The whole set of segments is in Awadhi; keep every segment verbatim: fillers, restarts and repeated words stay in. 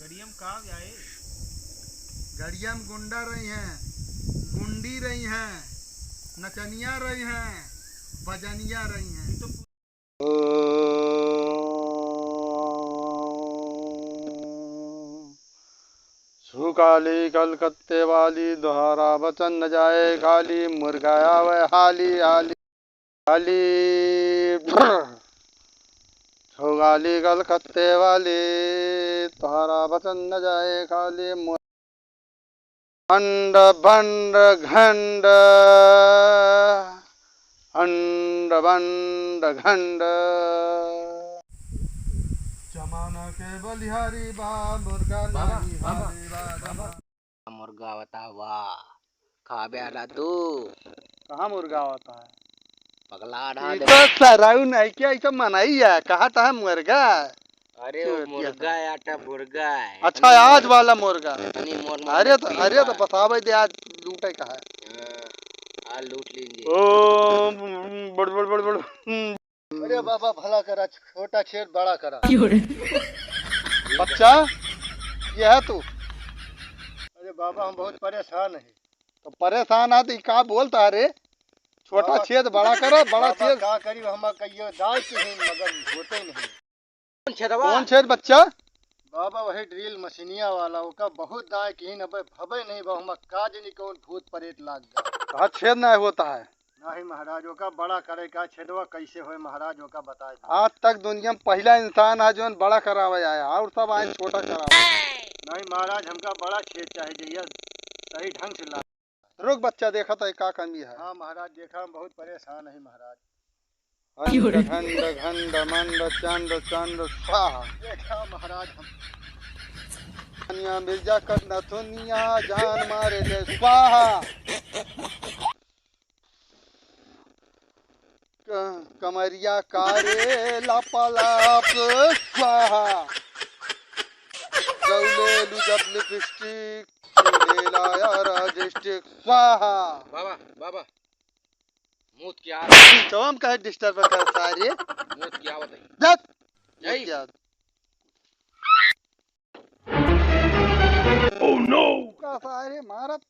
गड़ियम का जाए? गड़ियम गुंडा रही हैं, गुंडी रही हैं, नचनिया रही हैं, बजनिया रही हैं। छू काली कलकत्ते वाली, दोहरा वचन न जाए खाली, मुर्गा आवे हाली हाली। काली, छो काली कलकत्ते वाली, तोहरा वचन न जाए खाली। मु-, अंड बंड घंड, अंड बंड घंड। जमाना के बलिहारी बा, मुर्गा बाबा, नहीं बाबा, हारी बा, बाबा। जमाना मुर्गा आवता, वाह। खाबे आला तू। कहाँ मुर्गा आवता है? पगला रहा ई दे। तो सराऊ नहीं क्या, ई तो मनई है। कहाँ तो है मुर्गा? अरे वो चोटिया मुर्गा तो। है, आटा मुर्गा है। अच्छा, इतनी आज मोर-, वाला मुर्गा। इतनी मोर मोर अरे तो, मछली अरे तो बा। बतावे दे, आज लूटे का है। हाँ, आज लूट लेंगे। ओ, बड़, बड़, बड़, बड़। अरे बाबा, भला करा, छोटा छेद बड़ा करा। क्यों रे? बच्चा, ये है तू? अरे बाबा, हम बहुत परेशान हैं। तो परेशान है तो ई का बोलता है रे? छोटा बाबा, छेद बड़ा करा, बड़ा बाबा, छेद। का करी, हम कहियो दाई के ही मगर होते नहीं। कौन छेदवा? कौन छेद बच्चा? बाबा, वही ड्रिल मशीनिया वाला, ओका बहुत दाई के ही न बे-, भबे नहीं बा, हम का जनी कौन भूत प्रेत लाग गया। कहा छेद नहीं होता है। नहीं महाराज, ओका बड़ा करे का छेदवा कैसे होए महाराज, ओका बताए दो। आज तक दुनिया में पहला इंसान है जोन बड़ा करावे आया, और सब आए छोटा करावे। नहीं महाराज, हमका बड़ा छेद चाहिए, जइया सही ढंग से ला। रुक बच्चा, देखा तो का कमी है। हाँ महाराज, देखा हम बहुत परेशान है महाराज। अंड घंड घंड मंड चंड चंड स्वाहा। देखा महाराज हम। कनिया मिर्जा कर नथुनिया जान मारे ले स्वाहा। क-, कमरिया कारे लापालाप स्वाहा। गौले लू जब लिपस्टिक, ले लाया रा डिस्ट्रिक्ट स्वाहा। बाबा, बाबा, मूत क्या? चौम का डिस्टर्ब करता है रे? मूत क्या बताइए? जत। यही। क्या? Oh no! का सारे मारत।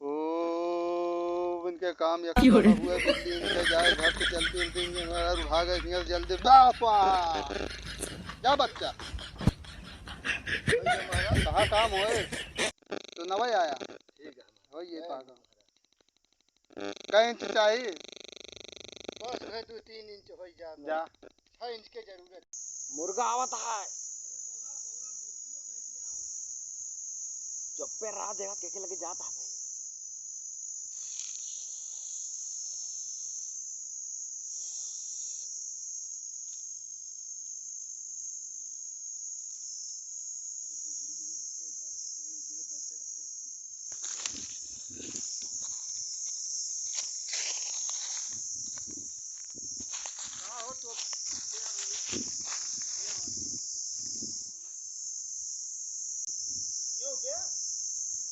ओ, इनके काम एक क्यों रे? हुआ, दिल्ली इनके जाए, घर से चलते, चलते इनके घर भागे, इनके जल्दी, बा, स्वाहा। जा बच्चा। कहाँ काम होए? तो नवा ही आया। ठीक है। हो ये पागल। कै इंच चाही? बस है, दो तीन इंच हो जा। जा। छह इंच के जरूरत। मुर्गा आवत है। चुप्पे रहा, देखा के, के लगे जाता है पहले।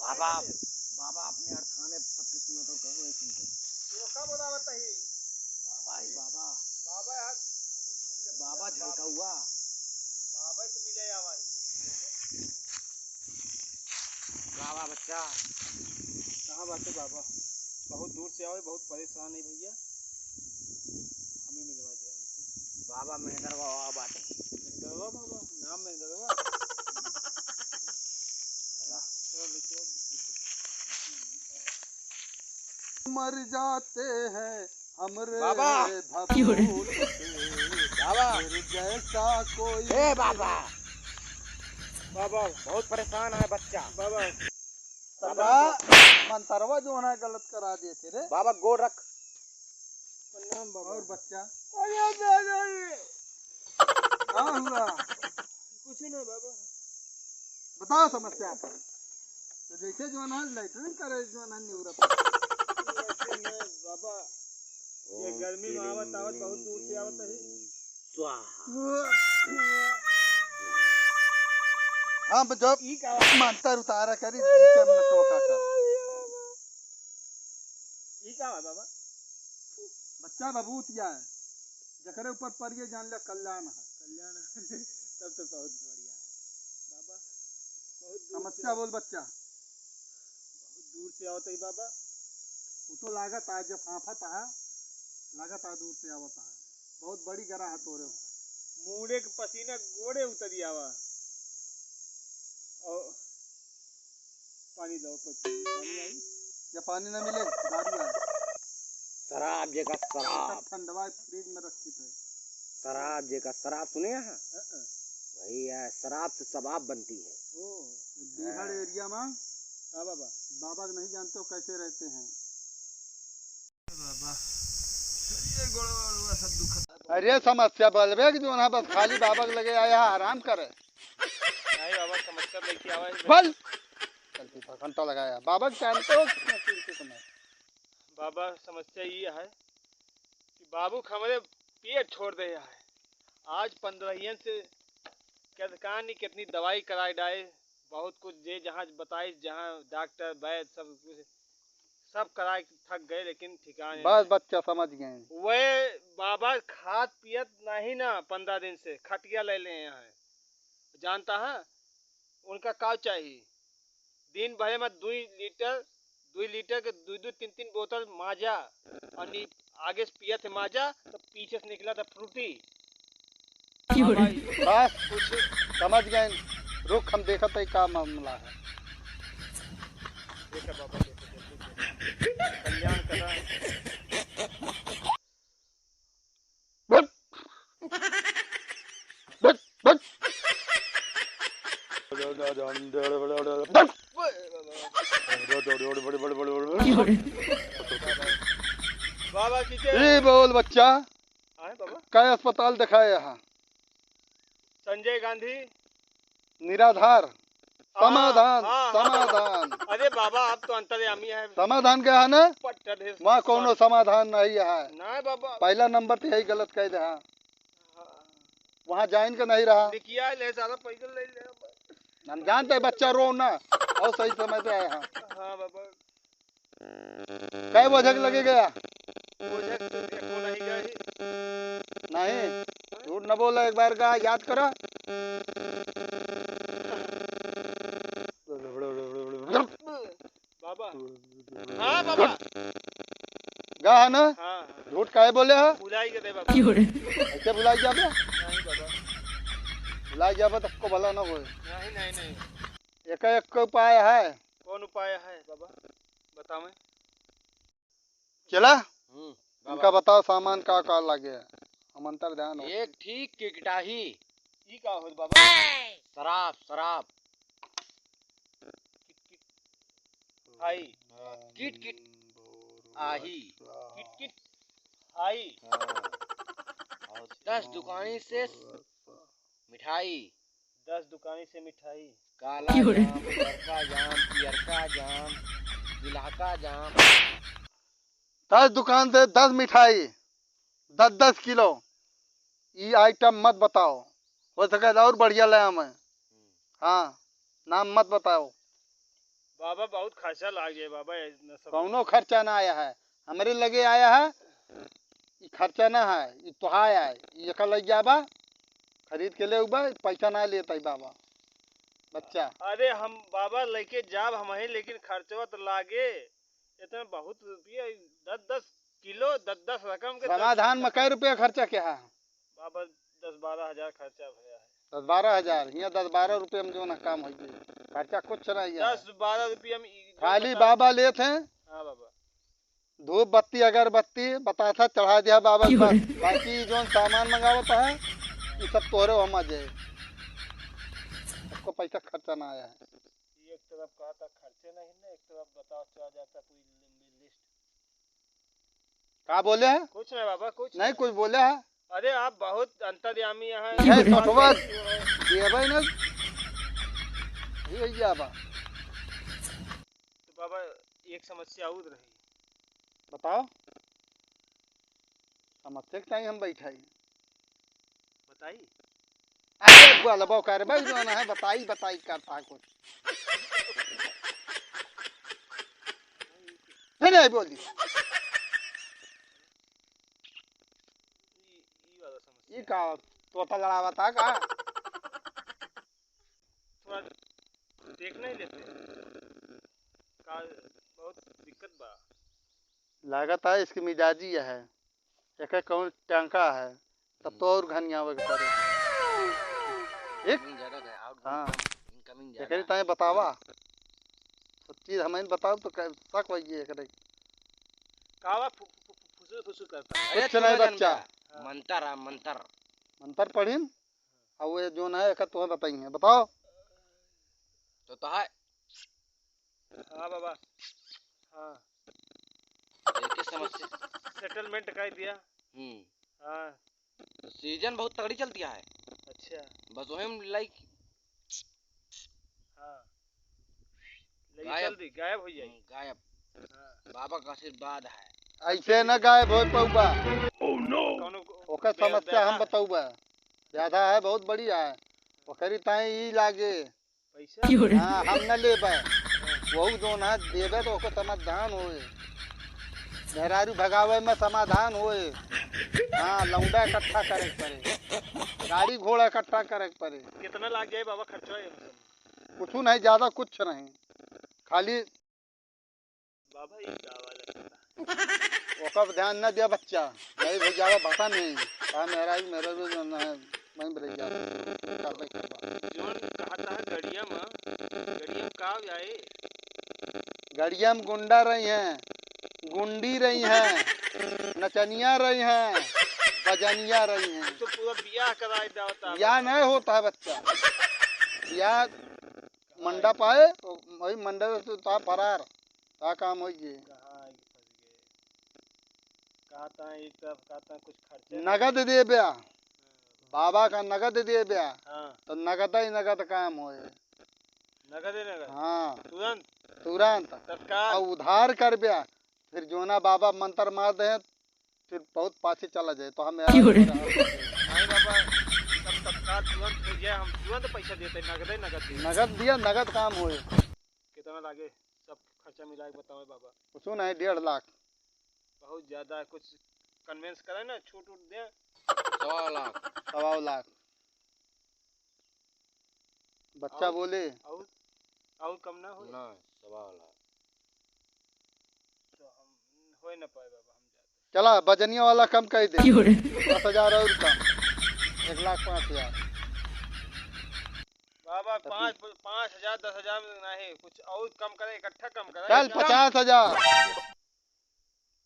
बाबा, बाबा अपने अर्थाने सबके सुनत हो, कहो नहीं सुनते। वो का बोलावत ही? बाबा ही बाबा। बाबा यार, बाबा झलकौआ। बाबा से मिले आवा ही, सुन के। बाबा बच्चा। कहाँ बाटे बाबा? बहुत दूर से आवे, बहुत परेशान है भैया, हमें मिलवा दे हमसे। बाबा महेंद्रवा आवा बाटे। महेंद्रवा बाबा, नाम महेंद्रवा। चला। चलो, लेके आओ। मर जाते हैं हमरे बाबा। भभूत से, बाबा। फिर जैसा कोई ए बाबा। बाबा। बहुत परेशान है बच्चा। बाबा। बाबा, मंतरवा जो है ना गलत करा दिए थे रे। बाबा गोड़ रख। प्रणाम बाबा। और बच्चा? अरे दादा रे। का हुआ? कुछ ना बाबा। बताओ समस्या अपन। तो जैसे जो है ना लेटरिन करे जो है ना निवरत। लेटरिन है बाबा। ये गर्मी में आवत आवत बहुत दूर से आवत है। स्वाहा। हम जब ई का? मंतर उतारा करी, बीच में टोका कर। ई का बा बाबा? बच्चा बबूतिया है। जकरे ऊपर परिए जान ले कल्याण है। कल्याण। तब तो बहुत बढ़िया है बाबा। बहुत दूर से समस्या बोल बच्चा। बहुत दूर से आवत है बाबा। वो तो लागत है जब हाँफत है, लागत है दूर से आवत है। बहुत बड़ी गरा है तोरे ऊपर। मूड़े के पसीना गोड़े उतरी आवा। और पानी दो, कोई पानी आई? या पानी ना मिले, दारू है। शराब जेका शराब। सब ठंडवा फ्रिज में रखी थे। शराब जेका शराब सुने हैं? हाँ, हाँ। वही है, शराब से शबाब बनती है। ओ। बिहार हाँ। एरिया में हाँ बाबा। बाबा के नहीं जानते हो कैसे रहते हैं? बाबा, ये गोड़वा वोड़वा सब दुखत। अरे समस्या बलबे कि जो ना बस खाली बाबा के लगे आया है, आराम करे। नहीं बाबा, समस्या लेके आवा है। बल। चल पीपा घंटा लगाया। बाबा के जानते हो कितना चीज के समय? बाबा, समस्या ये है कि बाबू के हमरे पेट छोड़ दे है। आज पंद्रहियन से केतकानी कितनी दवाई कराई डाए, बहुत कुछ जे जहाँ बताई, जहाँ डॉक्टर, वैद, सब कुछ, सब कराए के थक गए, लेकिन ठिकाने बस नहीं। बच्चा समझ गए। वे बाबा खात पियत नहीं ना, पंद्रह दिन से खटिया ले ले हैं। जानता है उनका का चाहिए? दिन भरे में दुई लीटर, दुई लीटर के दुई दुई तीन तीन बोतल माजा, और नी-, आगे से पियत है माजा, तो पीछे से निकला था फ्रूटी। क्यों हाँ रे? भाई, बस कुछ समझ गए। रुक, हम देखत है का मामला है। देखा बाबा, देखा, देखा, देखा। कल्याण करा। But, but, but. बाबा की जय। ए बोल बच्चा। आए बाबा। कै अस्पताल देखाए यहाँ? संजय गांधी। निराधार। हाँ, समाधान, हाँ, हाँ। समाधान। अरे बाबा, आप तो अंतर्यामी हैं। समाधान गया है ना? पट्टा ढेर वहाँ कौनो सारा। समाधान नहीं है। नहीं बाबा। पहला नंबर तो यही गलत कह दे, हाँ। हाँ। वहाँ जाइन के नहीं रहा। लिखिया ले, सारा पैसा ले ले। हम जानते हैं बच्चा रो ना, और सही समय पे आए हैं। हाँ बाबा। कै बोझक लगे गया? बोझक तो देखो नहीं गई। नहीं, झूठ न बोला, एक बार का याद करा। बाबा। हाँ बाबा। गा है ना? हाँ, हाँ। झूठ काहे बोले है? भुलाई गए बाबा। क्यों रे? ऐसे भुलाई जाबे? नहीं बाबा। भुलाई जाबे तो को भला ना होए। नहीं, नहीं, नहीं। एक, एक उपाय है। कौन उपाय है बाबा? बतावे। चला? हम्म, इनका बाबा। बताओ सामान का का लागे है, हम अंतर ध्यान हो। एक ठीक किकटाही। ई का होत बाबा? शराब, शराब। किट, किट। आई। किट, किट। आही। किट, किट। आई। हाँ। दस दुकानी से मिठाई। दस दुकानी से मिठाई। काला क्यों रे? जाम, बड़का जाम, पियरका जाम, बिलहका जाम। दस दुकान से दस मिठाई, दस दस किलो। ई आइटम मत बताओ, हो सके तो और बढ़िया ले आवे। हाँ, नाम मत बताओ। बाबा, बहुत खर्चा लाग जाए बाबा, इतना सब। कौनो खर्चा ना आया है, हमरे लगे आया है, ई खर्चा ना है, ई तोहार है, ई एका लग जाबा, खरीद के ले उबा, पैसा ना लेता है बाबा, बच्चा। अरे हम बाबा लेके जाब हम ही, लेकिन खर्चवा तो लागे, इतना बहुत रुपया, दस दस किलो, दस दस रकम के दस समाधान में कै रुपया खर्चा क्या है? बाबा, दस बारह हजार खर्चा भया है। दस बारह हजार, हियाँ दस बारह रुपये में जो ना काम होई जाई। खर्चा कुछ नहीं है। दस बारह रुपये में ई-, खाली बता- बाबा लेत हैं। हाँ बाबा। धूप बत्ती अगरबत्ती बतासा चढ़ा दिया बाबा के पास। बाकी जोन सामान मंगावत है, ये सब तोहरे हम आ जाए। उसको पैसा खर्चा ना आया है। एक तरफ कहा था खर्चे नहीं ना, एक तरफ बताओ चला जाता पूरी लंबी लिस्ट। का बोले है? कुछ नहीं बाबा, कुछ नहीं, नहीं। कुछ बोले है? अरे आप बहुत अंतर्यामी हैं। ये सठवा देवे न। ये भैया बा। तो बाबा एक समस्या और रही। बताओ। समस्या के टाइम हम बैठाई। बताई? अरे बोलबो करबे जो ना है, बताई, बताई करता कुछ। नहीं, नहीं बोली। ई, ई ई का तोता लड़ावत है का? थोड़ा देख नहीं लेते का? बहुत दिक्कत बा। लागत है इसकी मिजाजी है, एके कौन टंका है, तब तो और घनियावे के पड़े। एक इनकमिंग ज्यादा है, आउटगोइंग हाँ। कम, इनकमिंग ज्यादा एकरे है। ताई बतावा, सब चीज हमें बताओ तो कै-, शक होइए एकरे। कावा फु-, फु-, फु-, फुसुर फुसुर करता है। अरे कुछ तू नहीं ना बच्चा। जानबा। हाँ। मंतर है, मंतर। मंतर पढ़िन, और वो जोन है, एक तुम्हें बताइए, बताओ। तो तो है। हाँ बाबा। हाँ। एक ही समस्या। सेटलमेंट कर दिया। हम्म। हाँ। तो सीजन बहुत तगड़ी चलती है। अच्छा। बस वही में लाइक हाँ। लेकिन गायब। चल दी, गायब हो जाई। हम्म, गायब। हाँ। बाबा का आशीर्वाद है। ऐसे न गायब हो पौबा। कौनो ओकर बे-, समस्या हम बेटा। बतौबा। ज्यादा है, बहुत बढ़िया है। ओकरी ताई ई लागे। पैसा? क्यों रे? हाँ, हम न लेबे। हाँ। वहू जोन है, देबे तो ओकर समाधान होए। मेहरारू भगावे में समाधान होए। हाँ, लौंडा इकट्ठा करे के पड़े। गाड़ी घोड़ा इकट्ठा करे के पड़े। कितना लाग जाए बाबा खर्चा है? कुछ नहीं, ज्यादा कुछ नहीं, खाली बाबा, ई का वाला करता? ओकर ध्यान न दिया बच्चा, नहीं भैया भाषा नहीं। हाँ, मेरा भी, मेरा भी जो है, मैं भैया करबे करबा। जोन कहता है गड़िया में, गड़िया में का जाए? गड़िया में गुंडा रही हैं, गुंडी रही हैं, नचनिया रही हैं, बजनिया रही हैं। तो पूरा बियाह कराए देवता। बियाह नहीं होता है बच्चा, बियाह मंडप आए, वही मंडप से ता फरार, ता काम होई जे। कहाँ आगे फंस गए? कहता है एक तरफ, कहता है कुछ खर्चे नहीं। नगद देब्या, हाँ। बाबा का नगद देब्या, हाँ। तो नगद ही नगद काम होए। नगद ही नगद? हाँ। तुरंत? तुरंत। तत्काल? और उधार करब्या, फिर जोना बाबा मंत्र मार दे, फिर बहुत पाछे चला जाए, तो हम यार क्यों रे? नहीं बाबा, तब तत्काल तुरंत हो जाए, हम तुरंत पैसा देते, नगदे नगद देते। नगद दिया, नगद काम होए। कितना लागे, सब खर्चा मिला के बताओ बाबा। कुछ नहीं, डेढ़ लाख। बहुत ज्यादा है, कुछ कन्विंस करे ना, छूट उट दे। सवा लाख। सवा लाख। बच्चा और, बोले। और, और कम ना हो? ना, सवा लाख। तो हम होए ना पाए बाबा, हम जाते। चला, बजनिया वाला कम कर दे। क्यों रे? दस हजार और कम, एक लाख पाँच हजार। बाबा, तब पाँच, पाँच हजार, दस हजार में नहीं, कुछ और कम करे, इकट्ठा कम करे। चल, एकदम। पचास हजार।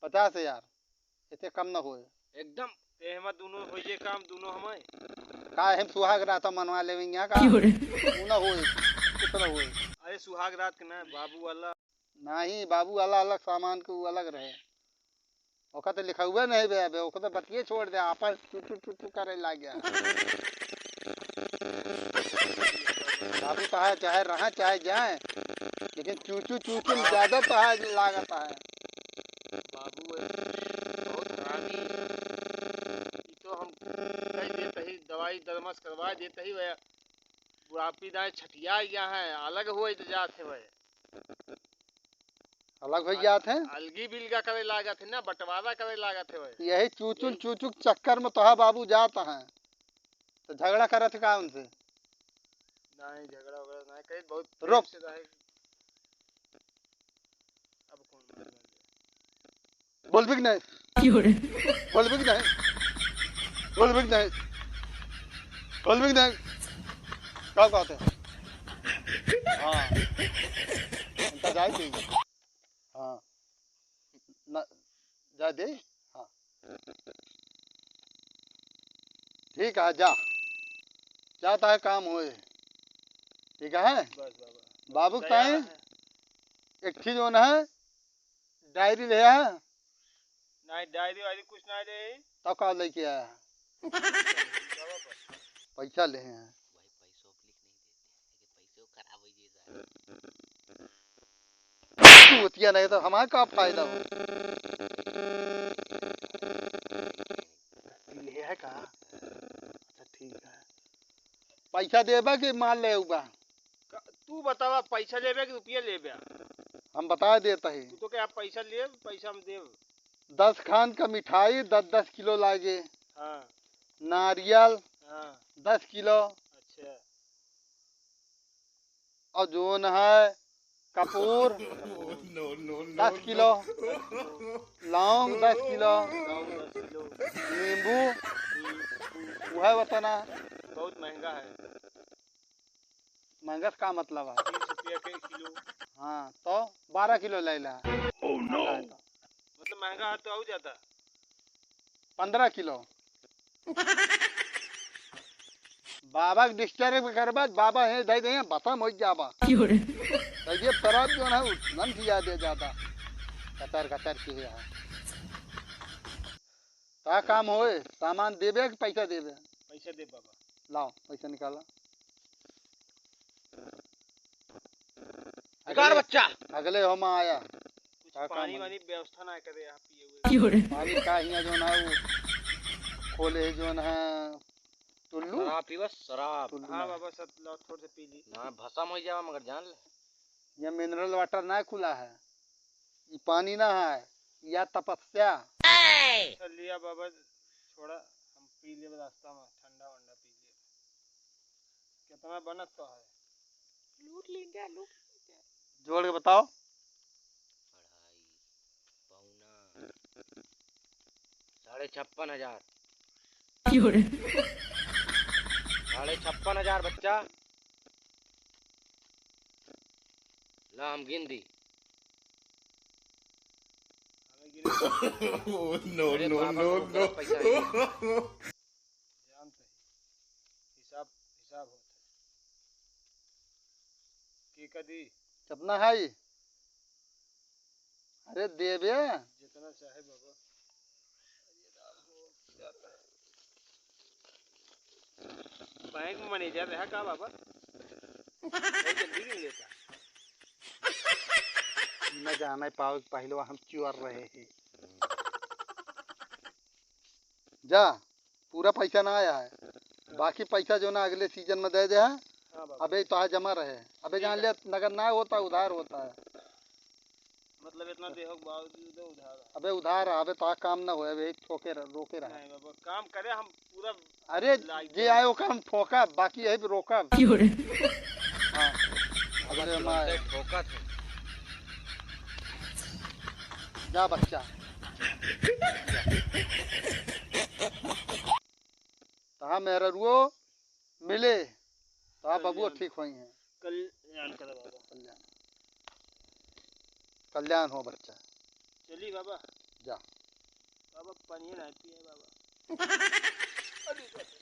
पचास हजार, इसे कम न होए। एकदम। ते हमार दोनों होइए काम, दोनों हमारे। का हम सुहाग रात मनवा लेवेंगे यहाँ का? क्यों रे? वो न होए, कुछ न होए। अरे सुहाग रात के ना, बाबू वाला। नहीं, बाबू वाला अलग सामान के, वो अलग रहे। ओका तो लिखा हुआ नहीं बे, अबे ओका तो बतिये छोड़ दे, आपन चू चू चू चू करे लाग गया। बाबू कहा चाहे रहा चाहे जाए, लेकिन चू चू चू चू ज्यादा तो है, लागत है। बाबू है, बहुत हरामी। ई तो हम कह देते ही, दवाई दरमस करवा देते ही, वह बुढ़ापी दाए छठिया गया है, अलग हुए तो जात है वह। अलग हो जात है। अलगी बिलगा करे लागत है ना, बंटवारा करे लागत है वह। यही चूचुन चूचुक चक्कर में तोहा बाबू जात है, तो झगड़ा करत है का उनसे? नहीं, झगड़ा वगैरह नहीं, कहीं बहुत प्रेम रोक। से रहे। अब कौन बोलेगा? बोलबी कि नहीं? क्यों रे? बोलबी कि नहीं? बोलबी कि नहीं? बोलबी कि नहीं? का कहते हैं? हाँ। उनका जाए थे। हाँ। ना, जा दे। हाँ। ठीक है, जा। जाता है काम होए। ठीक है? बस बाबा। बाबू के तैयार ताई है। एक चीज होना है, डायरी ले आ। नहीं, डायरी वायरी कुछ नहीं ले। तो का लेके आया? पैसा ले हैं। भाई, पैसों को लिख नहीं देते हैं, लेकिन पैसे वो खराब हो गए सारे। तू होतिया नहीं तो हमारा का फायदा हो? ये है का? अच्छा, ठीक है। पैसा देबा कि माल ले आऊबा? का, तू बतावा, पैसा लेबे कि रुपया लेबे? हम बता देता है। तू तो क्या पैसा लेब, पैसा हम देब। दस खान का मिठाई दस दस किलो लागे। हाँ। नारियल हाँ। दस किलो। अच्छा। और जौन है कपूर नो, नो, नो, दस किलो, लौंग दस किलो, लौंग दस किलो। नींबू वह उतना। बहुत महंगा है। महंगा से का मतलब है? तीस रुपया के किलो। हाँ, तो बारह किलो ले ला। Oh, no! महंगा है तो। मतलब, महंगा है तो और ज्यादा। पन्द्रह किलो। बाबा के disturb करबा, बाबा हे धइ दे, भसम होइ जाबा। क्यों रे? तो ये शराब जौन है, उ मन किया दे जाता। कतर कतर की है। का काम होए? सामान देबे कि पैसा देबे? पैसा दे बाबा। लाओ, पैसा निकाला। निकाल अगले, बच्चा। अगले हम आया। कुछ का काम पानी है? वानी व्यवस्था ना करे यहाँ पिए हुए। क्यों रे? पानी का हियाँ जौन है वो खोले है जौन है टुल्लू। शराब पीबस, शराब। टुल्लू हाँ ना। बाबा, सब लो, थोड़े से पी ली। ना, भसम होइ जावा, मगर जान ले। ये mineral water ना खुला है, ये पानी ना है, या तपस्या। अच्छा लिया बाबा, छोड़ा, हम पी लेब रास्ता में, ठंडा वंडा पी लेब। कितना बनत तो है? लूट लेंगे, लूट लेंगे। जोड़ के बताओ। अढ़ाई, पौना, साढ़े छप्पन हजार। क्यों रे? साढ़े छप्पन हजार बच्चा। ला, हम गिन दी। हमें गिने। Oh, no, अरे no, बाबा no, को no। गलत पैसा है। जानते हैं। हिसाब, हिसाब होता है। के का दी? कितना है? अरे देबे। जितना चाहे बाबा। बैंक मैनेजर रहा का बाबा? बहुत जल्दी गिन लेता। न जाने पाओ, पहले हम चुअर रहे हैं। जा, पूरा पैसा ना आया है, बाकी पैसा जौन है अगले सीजन में दे दे है। हाँ बाबा। अबे तो आज जमा रहे, अबे ठीक जान है। ले, नगद ना होता, उधार होता है। मतलब इतना देहो के बावजूद उधार है। अबे उधार है, अबे तो काम ना होए, अबे ठोके रह, रोके रहा। नहीं बाबा, काम करे हम पूरा। अरे लाइक जे आए ओकर हम ठोकब, बाकी यही पे रोकब। क्यों रे? हाँ। अगले में आए। ठोका थे। जा बच्चा। तहाँ मेहररुओ मिले, तहाँ बबुआ कल्याण। ठीक होई हैं। कल्याण करे बाबा। कल्याण। कल्याण हो बच्चा। चली बाबा। जा। बाबा पानी ना पिए बाबा। अरे बाबा।